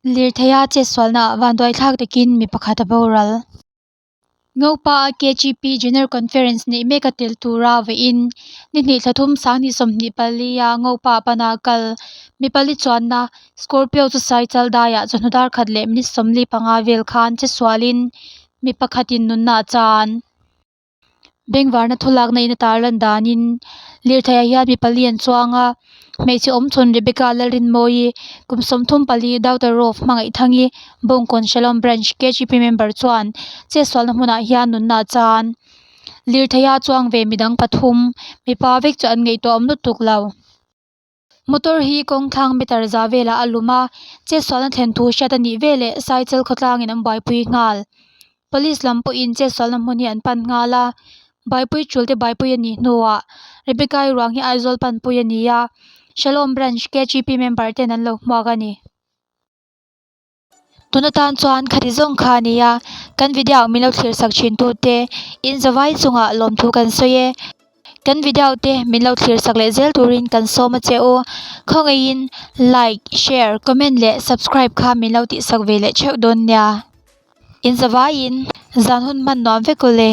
Lirtheia chetsualna ah vanduai thlak takin mi pakhat a boral. Ngopa a KGP General Conference neih mek a tel tura vawiin ni hnih thla thum sanghnih 24 a Ngopa pana kal mi pali chuanna Scorpio chu Saichal daiah chawhnu dar khat leh minute 45 vel khan chesualin mi pakhatin nunna a chan. Bengvarna thu lakna in a tarlan danin lirthei ah hian mi pali an chuang a hmeichhe awm chhun Rebecca Lalrinmawii kum 34 daughter of Hmangaih-thangi Bawngkawn Shalom Branch K G P member chuan chetsualna hmunah hian nunna a chan lirthei a chuang ve midang pathum mipa vek chu an ngaihtuah awm lutuk lo. Motor hi kawng thlang meter za velah a lum a chetsualna thlen thu hriat a nih veleh saichal khawtlangin an buaipui nghal police lam pawhin chetsualna hmun hi an pan nghal a buaipui tul te buaipui a nih hnuah Rebecca-i ruang hi Aizawl panpui a ni a Shalom branch K G P member ten an lo hmuak a ni. Tun atan chuan khati zawng kha a ni a, kan video min lo thlir sak thin tute in zavai chungah lawmthu kan sawi e. Kan video te min lo thlir sak leh zel turin kan sawm a che u. Khawngaihin like, share, comment leh subscribe kha min lo tihsak ve leh theuh dawn nia. In zavaiin zan hun hman nuam vek ule.